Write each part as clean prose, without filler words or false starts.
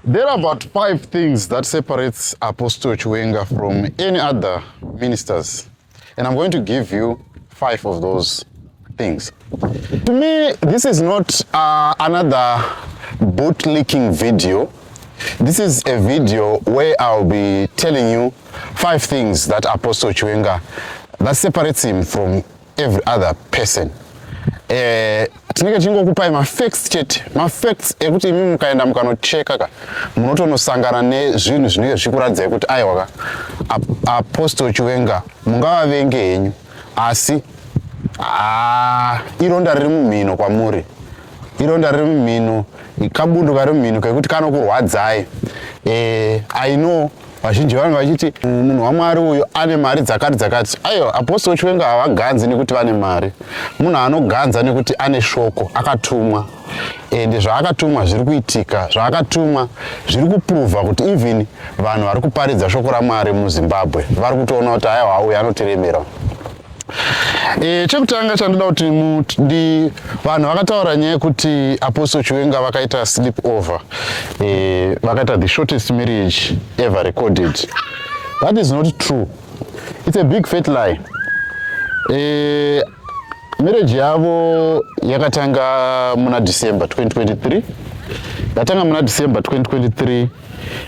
There are about five things that separates Apostle Chiwenga from any other ministers. And I'm going to give you five of those things. To me, this is not another bootlicking video. This is a video where I'll be telling you five things that Apostle Chiwenga, that separates him from every other person. Tinenge tichingokupai mafacts chete, mafacts ekuti imi mukaenda mukanocheka ka, munotonosangana nezvinhu zvinenge zvichikuradzai kuti aiwa ka, Apostle Chiwenga mungavavenge henyu, asi ironda riri mumhino kwamuri, ironda riri mumhino, kabundu kari mumhino kekuti kanokurwadzai. I know vazhinji vange vachiti munhu waMwari uyu ane mari dzakati dzakati. Aiwa, Apostle Chiwenga havaganzi nekuti vane mari. Munhu anoganza nekuti ane shoko, akatumwa, ende zvaakatumwa zviri kuitika. Zvaakatumwa zviri kuprova kuti even vanhu vari kuparidza shoko raMwari muZimbabwe vari kutoona kuti aiwa, uyu anotiremera. Chekutanga chandoda kuti vanhu vakataura nyaya yekuti Apostle Chiwenga vakaita sleep over, vakaita the shortest marriage ever recorded. That is not true. It's a big fat lie. Marriage yavo yakatanga muna December 2023, yatanga muna December 2023,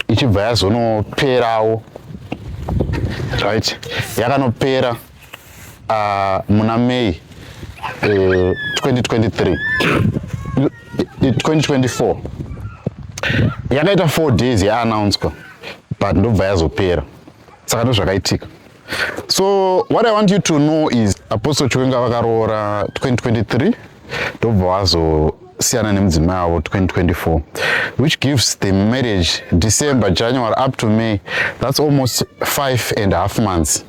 ichibva yazonoperawo, right? Yakanopera muna May 2023, 2024. Yakaita 4 days yaannouncwa, but ndobva yazopera. Saka ndozvakaitika. So what I want you to know is Apostle Chiwenga vakaroora 2023, ndobva vazosiyana nemudzimai wavo 2024, which gives the marriage December, January up to May. That's almost 5.5 months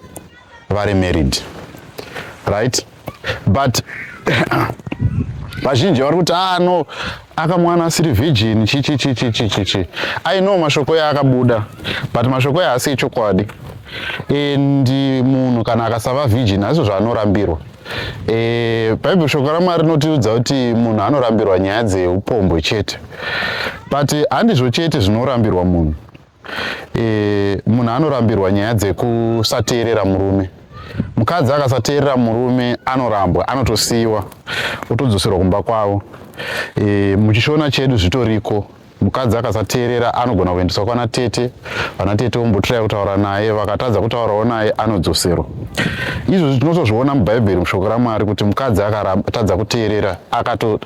vari married, right? But vazhinji vari kuti, "Ah no, akamwana asiri virgin," chi chi chi chi chi chi chi. I know mashoko yaakabuda, but mashoko yaasi echokwadi. And munhu kana akasava virgin, hazvo zvaanorambirwa. Bhaibheri, shoko raMwari rinotiudza kuti munhu anorambirwa nyaya dzeupombwe chete, but handizvo chete zvinorambirwa munhu. Munhu anorambirwa nyaya dzekusateerera murume. Mukadzi akasateerera murume anorambwa, anotosiyiwa, otodzoserwa kumba kwavo. Muchishona chedu zvitoriko. Mukadzi akasateerera anogona kuendeswa kwana tete, vana tete vombotiraya kutaura naye, vakatadza kutaurawo naye anodzoserwa. Izvozvi tinotozviona mubhaibheri, mushoko raMwari, kuti mukadzi akatadza kuteerera akato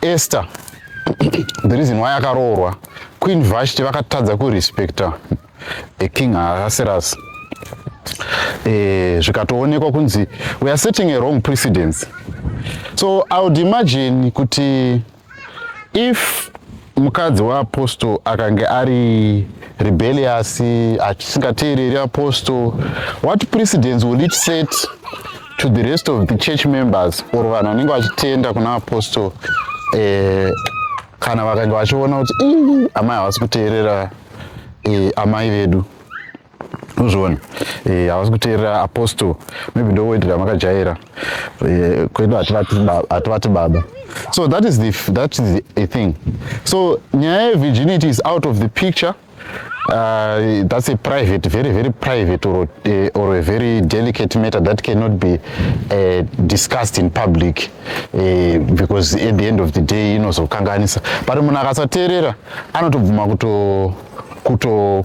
Esther, the reason why akaroorwa, Queen Vashti vakatadza kurespecta King Ahasuerus, zvikatoonekwa kunzi we are setting a wrong precedence. So I would imagine kuti if mukadzi waapostle akange ari rebellious, achisingateereri apostle, what precedence will it set to the rest of the church members or vanhu vanenge vachitenda kuna apostle, kana vakange vachiona kuti, "Ii, amai havasi kuteerera, amai vedu, uzviona, havasi kuteerera apostle"? Maybe ndo word ramakajaira. Kwedu hativati baba. So that is the thing. So nyaya yevirginity is out of the picture. That's a private, very very private or a very delicate matter that cannot be discussed in public, because at the end of the day inozokanganisa. But munhu akasateerera anotobvuma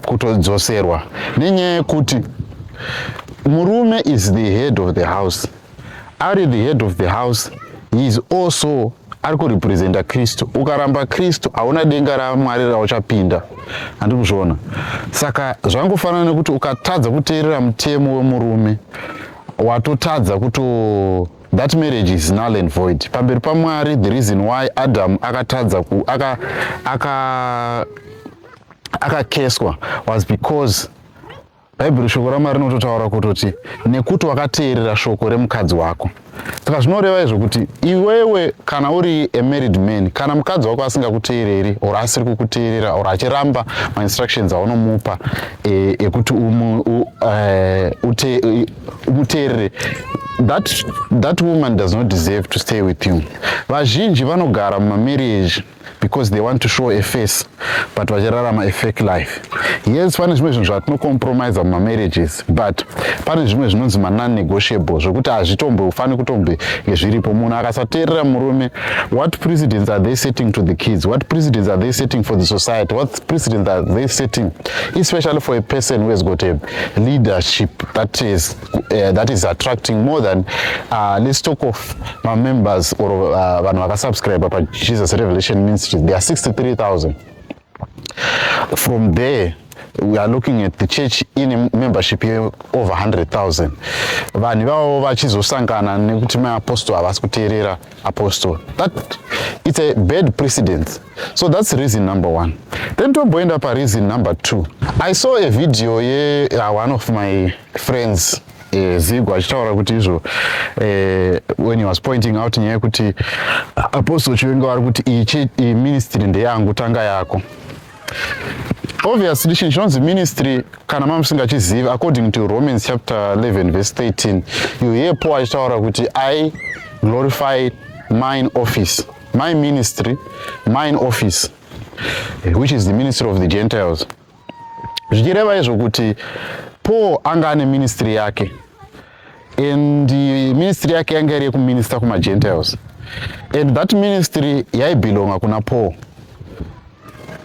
kutodzoserwa nenyaya yekuti murume is the head of the house. Ari the head of the house, he is also ari kurepresenta Kristu. Ukaramba Kristu, hauna denga raMwari rauchapinda, handi kuzviona? Saka zvangofanana nekuti ukatadza kuteerera mutemo wemurume, watotadza kuto that marriage is null and void pamberi paMwari. The reason why Adam akatadza ku aka akakeswa was because Bhaibheri, shoko raMwari rinototaura kutoti nekuti wakateerera shoko remukadzi wako. Saka zvinoreva izvo kuti iwewe kana uri a married man, kana mukadzi wako asingakuteereri or asiri kukuteerera or achiramba mainstructions aunomupa ekuti umuteerere, that woman does not deserve to stay with you. Vazhinji vanogara mumamarriage Because they want to show a face, but vachirarama a fake life. Yes, pane zvimwe zvinhu zvatinocompromise mumamarriages, but pane zvimwe zvinonzi manon-negotiable, zvokuti hazvitombofani kutombe zviripo. Munhu akasateerera murume, what precedents are they setting to the kids? What precedents are they setting for the society? What precedents are they setting, especially for a person who has got a leadership that is attracting more than, let's talk of mamembers or vanhu vakasubscribe paJesus Revelation Ministry? There are 63,000. From there, we are looking at the church in membership over 100,000. Vanhu ivavo vachizosangana nekuti maapostle havasi kuteerera apostle, that it's a bad precedence. So that's reason number one. Then tomboenda pareason number two. I saw a video ye one of my friends, Zigo, achitaura kuti izvo, when he was pointing out nyaya yekuti Apostle Chiwenga vari kuti iyi ministry ndeyangu, tanga yako. Obviously, chinhu chinonzi ministry, kana mamusingachizivi, according to Romans chapter 11 verse 13, you hear Paul achitaura kuti, "I glorify mine office, my ministry, mine office," which is the ministry of the Gentiles. Zvichireva izvo kuti Paul anga ane ministry yake, and ministry yake yanga iri yekuminister kumagentiles, and that ministry yaibelonga kuna Paul,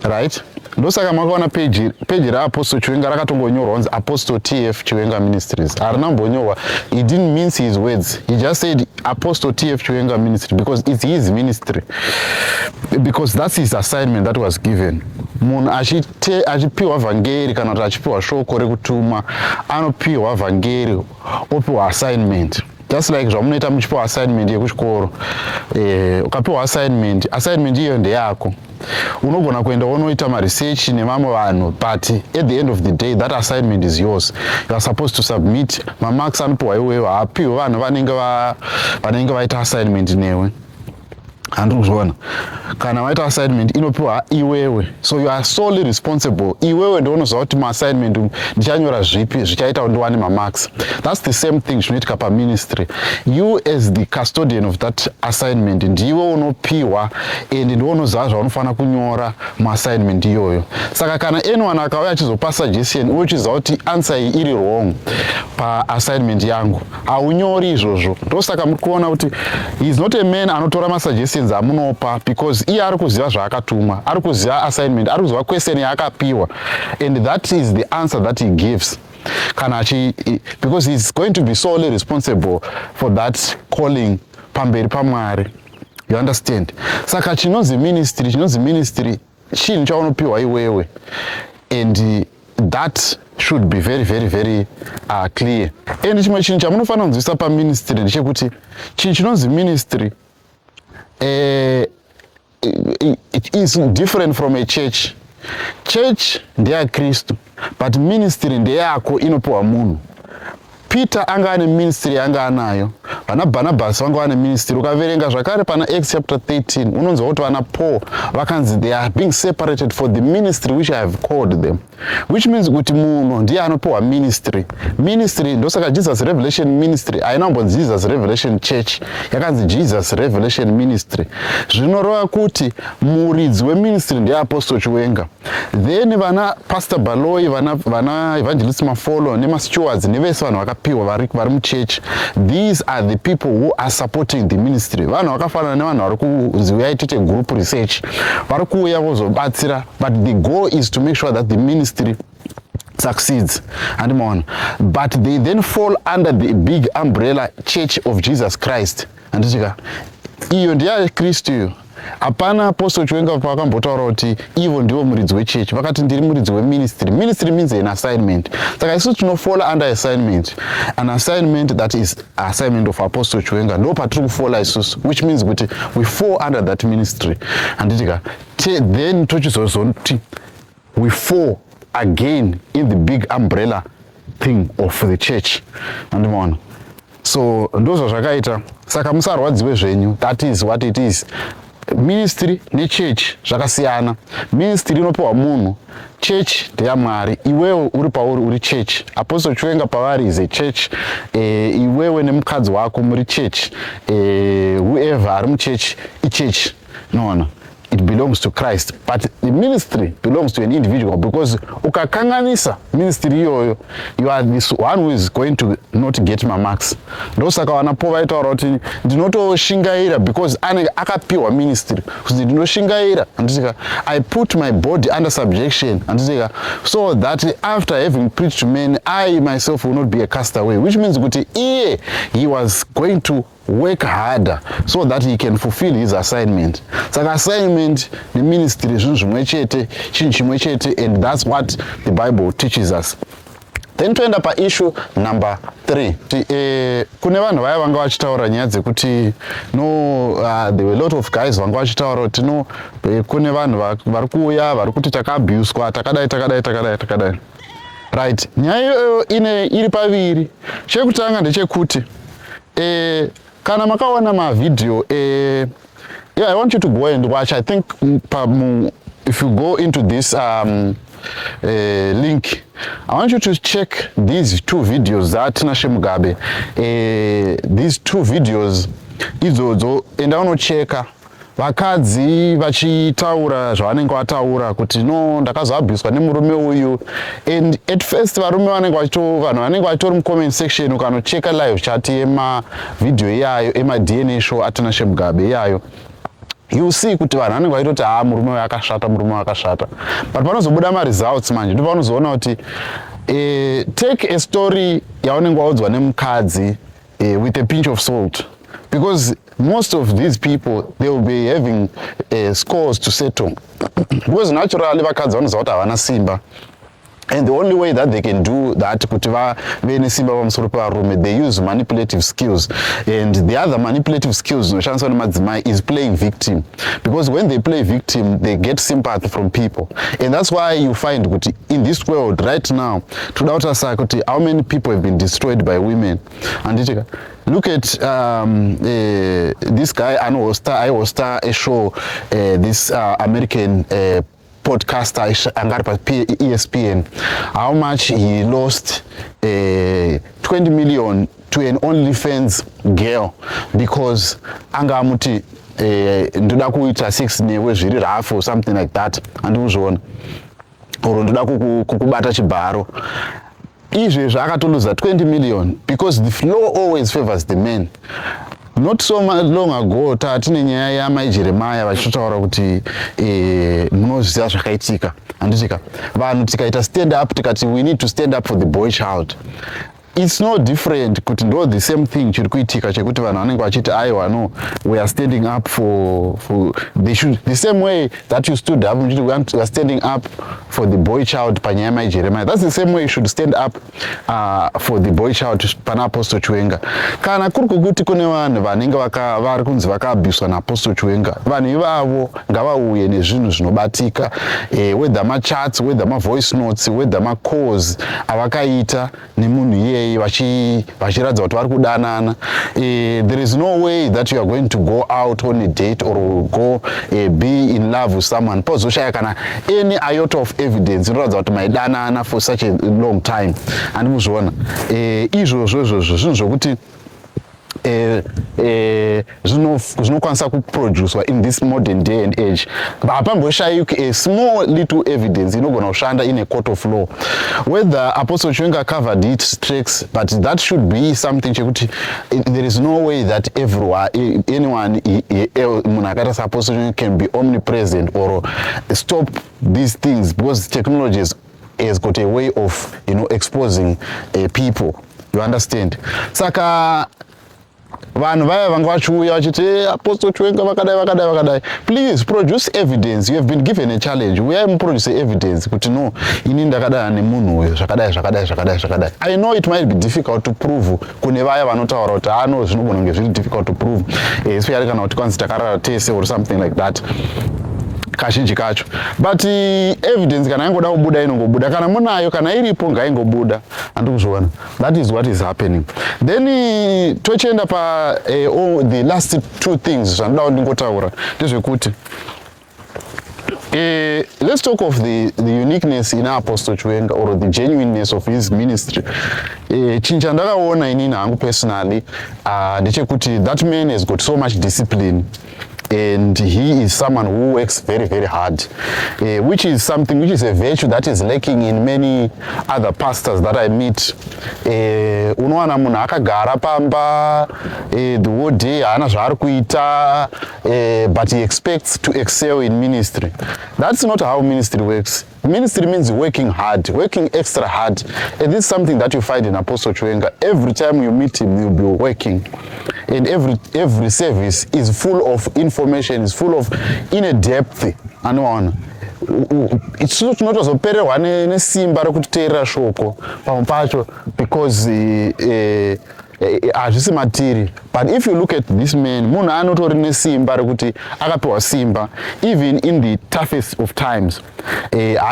right? Ndosaka makaona page raApostle Chiwenga rakatongonyorwa kunzi Apostle TF Chiwenga Ministries. Harina kumbonyorwa, he didn't mince his words. He just said Apostle TF Chiwenga Ministry because it's his ministry, because that's his assignment that was given. Munhu achipiwa vhangeri kana kuti achipiwa shoko rekutuma, anopiwa vhangeri, opiwa assignment, just like zvamunoita muchipiwa assignment yekuchikoro. Ukapiwa assignment, assignment iyo ndeyako. Unogona kuenda wonoita maresearch nevamwe vanhu, but at the end of the day, that assignment is yours. You are supposed to submit. Mamarks anopiwa iwewe, haapiwi vanhu vanenge vaita assignment newe. Handiri kuzviona. Kana waita assignment, inopiwa iwewe, so you are solely responsible. Iwewe ndounoziva kuti maassignment ndichanyora zvipi zvichaita kuti ndiwane mamarks. That's the same thing zvinoitika paministry. You, as the custodian of that assignment, ndiwe unopiwa and ndiwe unoziva zvaunofanira kunyora muassignment iyoyo. Saka kana anyone akauya achizopa suggestion, uye uchiziva kuti answer iyi iri wrong paassignment yangu, haunyori izvozvo. Ndosaka muri kuona kuti he is not a man anotora masuggestions amunopa, because iye ari kuziva zvaakatumwa, ari kuziva assignment, ari kuziva question yaakapiwa, and that is the answer that he gives kana achi, because he is going to be solely responsible for that calling pamberi paMwari. You understand? Saka chinonzi ministry chinhu chaunopiwa iwewe, and that should be very, very, very clear. And chimwe chinhu chamunofanira kunzwisisa paministry ndechekuti chinhu chinonzi ministry it is different from a church. Church ndeyaKristu, but ministry ndeyako, inopiwa munhu. Peter anga ane ministry yanga anayo, vana Bhanabhasi vanga vane ministry. Ukaverenga zvakare pana Acts chapter 13, unonzwa kuti vana Paul vakanzi they are being separated for the ministry which I have called them, which means kuti munhu ndiye anopiwa ministry. Ministry, ndosaka Jesus Revelation Ministry haina kumbonzi Jesus Revelation Church, yakanzi Jesus Revelation Ministry. Zvinoreva kuti muridzi weministry ndeApostle Chiwenga, then vana Pastor Baloi, vana Evangelist Mafolo nemastewards nevese vanhu vakapiwa vari muchechi. These are the people who are supporting the ministry. Vanhu vakafanana nevanhu vari kunzi uyai tiite group research, vari kuuya vozobatsira, but the goal is to make sure that the ministry succeeds, handimaona? But they then fall under the big umbrella, Church of Jesus Christ, handitika? Iyo ndeyaKristu iyo. Hapana Apostle Chiwenga pavakambotaura kuti ivo ndivo muridzi wechechi. Vakati, "Ndiri muridzi weministry." Ministry means an assignment. Saka isusu tinofola under assignment, an assignment that is assignment of Apostle Chiwenga. Ndo patiri kufola isusu, which means kuti we fall under that ministry, handitika? Then tochizozoti we fall again in the big umbrella thing of the church, andimaona? So ndo zvazvakaita. Saka musarwadziwe zvenyu. That is what it is. Ministry nechurch zvakasiyana. Ministry inopiwa munhu, church ndeyaMwari. Iwewe uri pauri uri church. Apostle Chiwenga pavari is a church. Iwewe nemukadzi wako muri church. Whoever ari muchurch ichurch, noona? It belongs to Christ, but the ministry belongs to an individual, because ukakanganisa ministry iyoyo, you are this one who is going to not get mamarks. Ndosaka vana Paul vaitaura kuti ndinotoshingaira, because anenge akapiwa ministry kuti ndinoshingaira, handitika? I put my body under subjection, handitika? So that after having preached to men, I myself will not be a castaway, which means kuti iye, he was going to work harder so that he can fulfill his assignment. Saka assignment neministry zvinhu zvimwe chete, chinhu chimwe chete, and that's what the Bible teaches us. Then toenda paissue number 3. Kune vanhu vaya vanga vachitaura nyaya dzekuti no, there were a lot of guys vanga vachitaura kuti no, kune vanhu vari kuuya vari kuti takaabuswa, takadai, takadai, takadai, takadai, right? Nyaya iyoyo ine iri paviri. Chekutanga ndechekuti kana makaona mavhidhiyo, yeah, I want you to go and watch. I think if you go into this link, I want you to check these two videos dzaTinashe Mugabe. These two videos idzodzo, enda unocheka vakadzi vachitaura zvavanenge vataura kuti no, ndakazoabhuswa nemurume uyu. And at first varume vanenge vachito, vanhu vanenge vachitori mucomment section. Ukanocheka live chat yemavhidhiyo iyayo emaDNA show aTinashe Mugabe iyayo, you see kuti vanhu vanenge vachitoti, "Ha, murume uyu akashata, murume uyu akashata." But panozobuda maresults manje, ndo panozoona kuti take a story yaunenge waudzwa nemukadzi with a pinch of salt, because most of these people, they will be having scores to settle, because naturally vakadzi vanoziva kuti havana simba, and the only way that they can do that, kuti vave nesimba pamusoro pevarume, they use manipulative skills. And the other manipulative skills dzinoshandiswa nemadzimai is playing victim, because when they play victim, they get sympathy from people. And that's why you find kuti in this world right now, toda kutarisa kuti how many people have been destroyed by women, handitika? Look at this guy anohosta, aihosta a show, this American podcaster anga ari pa-ESPN, how much he lost, 20 million to an OnlyFans girl, because anga amuti, "Ndoda kuita sex newe zviri rough," or something like that, handikuzviona, or "Ndoda kukubata chibharo." Izvezvi akatoluza 20 million, because the law always favors the man. Not so long ago tatine nyaya yamai Jeremaya vachitotaura kuti munoziva zvakaitika, handitika? Vanhu tikaita stand up, tikati we need to stand up for the boy child. It's no different kuti ndo the same thing chiri kuitika chekuti vanhu vanenge vachiti, "Aiwa, no, we are standing up for they should," the same way that you stood up muchiti, We are standing up for the boy child" panyaya yamai Jeremiah, that's the same way you should stand up for the boy child pana Apostle Chiwenga. Kana kuri kwekuti kune vanhu vanenge vari kunzi vakaabhuswa naApostle Chiwenga, vanhu ivavo ngavauye nezvinhu zvinobatika, whether machats, whether mavoice notes, whether macalls avakaita nemunhu iyeye vachiratidza kuti vari kudanana. There is no way that you are going to go out on a date or go be in love with someone, pozoshaya kana any iota of evidence inoratidza kuti maidanana for such a long time, handimuzviona? Izvozvo izvozvo zvinhu zvokuti zvinokwanisa kuproducwa in this modern day and age. Hapamboshayiki a small little evidence inogona kushanda in a court of law. Whether Apostle Chiwenga covered it tracks, but that should be something chekuti there is no way that everyone, anyone, munhu akaita saApostle Chiwenga can be omnipresent or stop these things, because technology has got a way of exposing people, you understand? Saka vanhu vaya vanga vachiuya vachiti, "Apostle Chiwenga vakadai, vakadai, vakadai," please produce evidence. You have been given a challenge. Uyai muproduce evidence kuti no, ini ndakadana nemunhu uyu zvakadai, zvakadai, zvakadai, zvakadai. I know it might be difficult to prove kune vaya vanotaura kuti ano zvinogona kunge zviri difficult to prove, especially kana kuti kwanzi takarara tese or something like that kazhinji kacho. But evidence kana yangoda kubuda, inongobuda. Kana munayo, kana iripo, ngaingobuda, handikuzviona? That is what is happening. Then tochienda pa oh, the last two things zvandoda ndingotaura ndezvekuti let's talk of the uniqueness in Apostle Chiwenga or the genuineness of his ministry. Chinhu chandakaona inini hangu personally ndechekuti that man has got so much discipline. And he is someone who works very, very hard, which is something which is a virtue that is lacking in many other pastors that I meet. Unowana munhu akagara pamba the whole day, haana zvaari kuita, but he expects to excel in ministry. That's not how ministry works. Ministry means working hard, working extra hard, and this is something that you find in Apostle Chiwenga. Every time you meet him, he'll be working, and every service is full of information, is full of in a depth. Anoona isusu tinotozopererwa nesimba rekuteerera shoko pamwe pacho because hazvisi matiri. But if you look at this man, munhu anotori nesimba rekuti akapiwa simba even in the toughest of times.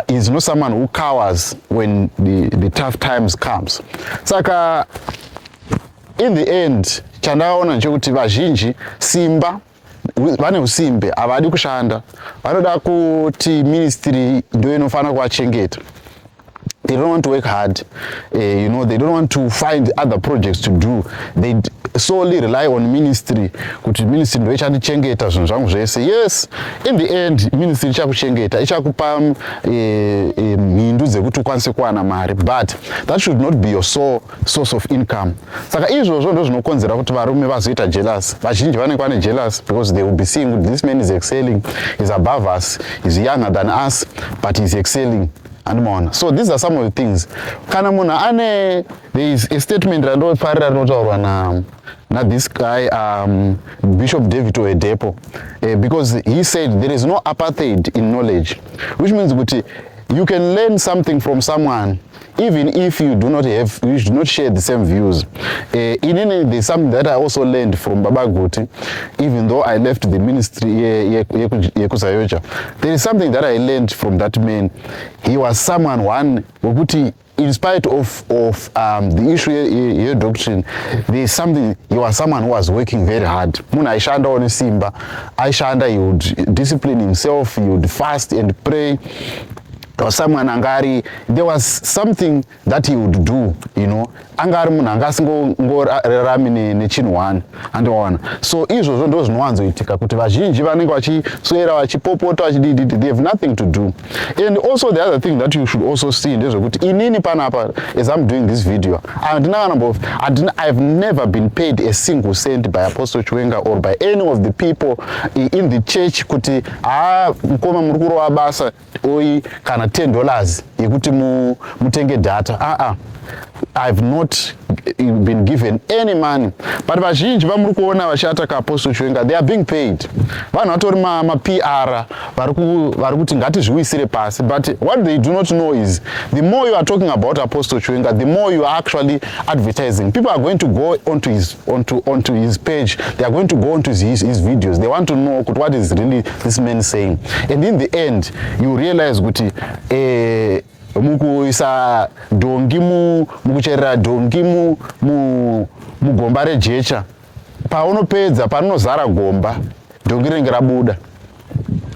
Is not someone who cowers when the tough times comes. Saka in the end, chandaona ndechekuti vazhinji simba vane usimbe, havadi kushanda, vanoda kuti ministry ndo inofanira kuvachengeta. They don't want to work hard. They don't want to find other projects to do. They solely rely on ministry, kuti ministry ndo ichandichengeta zvinhu zvangu zvese. Yes, in the end ministry ichakuchengeta, ichakupa mhindu dzekuti ukwanise kuwana mari, but that should not be your sole source of income. Saka izvozvo ndo zvinokonzera kuti varume vazoita jealous. Vazhinji vanenge vane jealous because they will be seeing kuti this man is excelling, is above us, is younger than us, but is excelling, andimaona. So these are some of the things. Kana munhu ane, there is a statement randofarira rinotaurwa na this guy, Bishop David Oyedepo, because he said there is no apartheid in knowledge, which means kuti you can learn something from someone even if you do not share the same views. Inini, there's something that I also learned from Baba Guti. Even though I left the ministry yekuZAOGA, there is something that I learned from that man. He was someone one wekuti in spite of the issue yedoctrine, there is something, he was someone who was working very hard. Munhu aishandawo nesimba, aishanda. He would discipline himself, he would fast and pray. There was someone anga ari, there was something that he would do. Anga ari munhu anga asingorarami nechinhu one, andiwaona. So izvozvo ndo zvinowanzoitika kuti vazhinji vanenge vachiswera vachipopota, vachidididi, they have nothing to do. And also the other thing that you should also see ndezvekuti inini panapa, as I'm doing this video, handina kana, handina, I've never been paid a single cent by Apostle Chiwenga or by any of the people in the church kuti, "Ha, mukoma, muri kurova basa, oi kana $10 yekuti mutenge data." Aa, I've not been given any money, but vazhinji vamuri kuona vachiataka Apostle Chiwenga, they are being paid. Vanhu vatori maPR vari kuti ngatizviwisire pasi. But what they do not know is the more you are talking about Apostle Chiwenga, the more you are actually advertising. People are going to go onto his page, they are going to go onto his videos. They want to know kuti what is really this man saying. And in the end you realize kuti mukuisa dhongi, mukucherera dhongi mugomba rejecha, paunopedza, parinozara gomba, dhongi rinenge rabuda,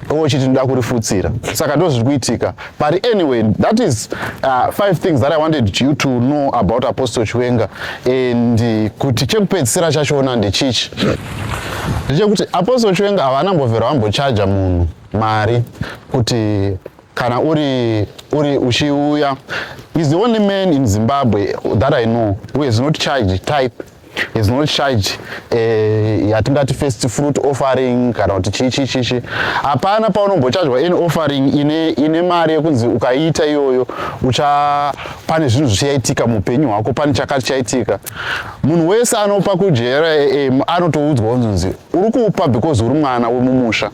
uchiti ndoda kurifutsira. Saka ndo zviri kuitika. But anyway, that is five things that I wanted you to know about Apostle Chiwenga. And kuti chekupedzisira chachona ndechichi, ndechekuti Apostle Chiwenga havana mbovhera vambochaja munhu mari kuti kana uri uchiuya. Is the only man in Zimbabwe that I know who has not charged tithe, has not charged yatingati first fruit offering kana kuti chii chii chichi. Hapana paunombochajwa any offering ine mari yekunzi ukaiita iyoyo ucha pane zvinhu zvichaitika muupenyu hwako, pane chakati chaitika. Munhu wese anopa kujera anotoudzwa kunzi uri kupa because uri mwana wemumusha,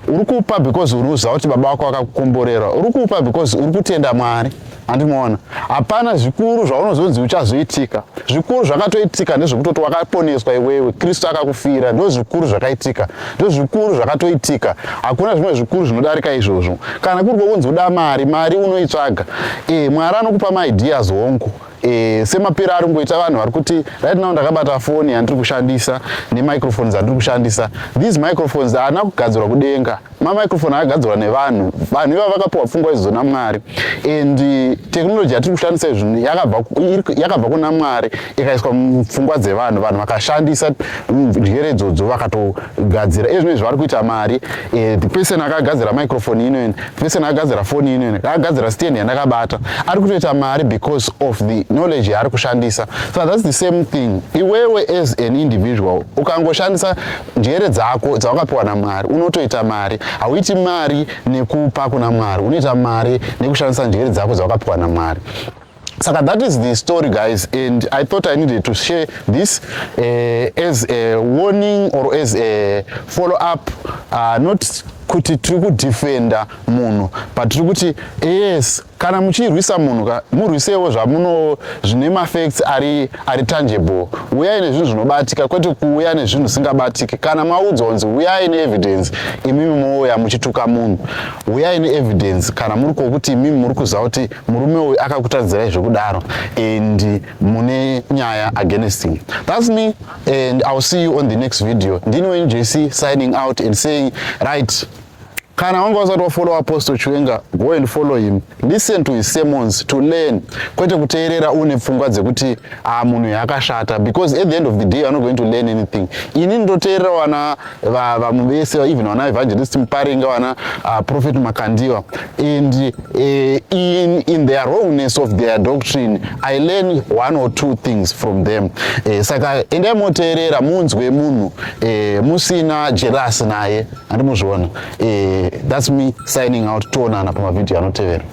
uri kupa because uri kuziva kuti baba vako vakakukomborera, uri kupa because uri kutenda Mwari, handimaona. Hapana zvikuru zvaunozonzi uchazoitika. Zvikuru zvakatoitika ndezvekutoti wakaponeswa iwewe, Kristu akakufira. Ndo zvikuru zvakaitika, ndo zvikuru zvakatoitika. Hakuna zvimwe zvikuru zvinodarika izvozvo. Kana kuri kwokunzi uda mari, mari unoitsvaga. Mwari anokupa maideas, hongu. Semapiro ari kungoita vanhu vari kuti right now ndakabata foni yandiri kushandisa nemicrophones andiri kushandisa. These microphones haana kugadzirwa kudenga. Mamicrophone akagadzirwa nevanhu. Vanhu ivava vakapiwa pfungwa idzo naMwari, and technology yatiri kushandisa izvi yakabva kuna Mwari, ikaiswa mupfungwa dzevanhu. Vanhu vakashandisa njere idzodzo, vakatogadzira. Izvino izvi vari kuita mari. The person akagadzira microphone inoini, the person akagadzira foni inoini, akagadzira stand yandakabata, ari kutoita mari because of the knowledge yaari kushandisa. So that's the same thing. Iwewe as an individual, ukangoshandisa njere dzako dzawakapiwa naMwari, unotoita mari. Hauiti mari nekupa kuna Mwari, unoita mari nekushandisa njere dzako dzawakapiwa naMwari. Saka that is the story, guys, and I thought I needed to share this as a warning or as a follow up, not kuti tiri kudefenda munhu, but tiri kuti, yes, kana muchirwisa munhu ka, murwisewo zvamuno zvine mafacts ari tangible. Uyai nezvinhu zvinobatika, kwete kuuya nezvinhu zvisingabatiki. Kana maudzwa kunzi uyai neevidence, imimi mouya muchituka munhu. Uyai neevidence kana muri kwokuti imimi muri kuziva kuti murume uyu akakutadzirai zvekudaro and mune nyaya against him. That's me, and I will see you on the next video. Ndini wenJC, signing out and saying, right, kana wanga usati wafollow Apostle Chiwenga, go and follow him. Listen to his sermons to learn, kwete kuteerera une pfungwa dzekuti, "Ah, munhu yakashata," because at the end of the day you are not going to learn anything. Ini ndoteerera vana vamwe vese, even vana Evangelist Muparinga, vana Prophet Makandiwa, and in their wrongness of their doctrine, I learn one or two things from them. Saka endai moteerera, munzwe munhu musina jealous naye, handimuzviona. That's me signing out. Toonana pamavhidhiyo anotevera.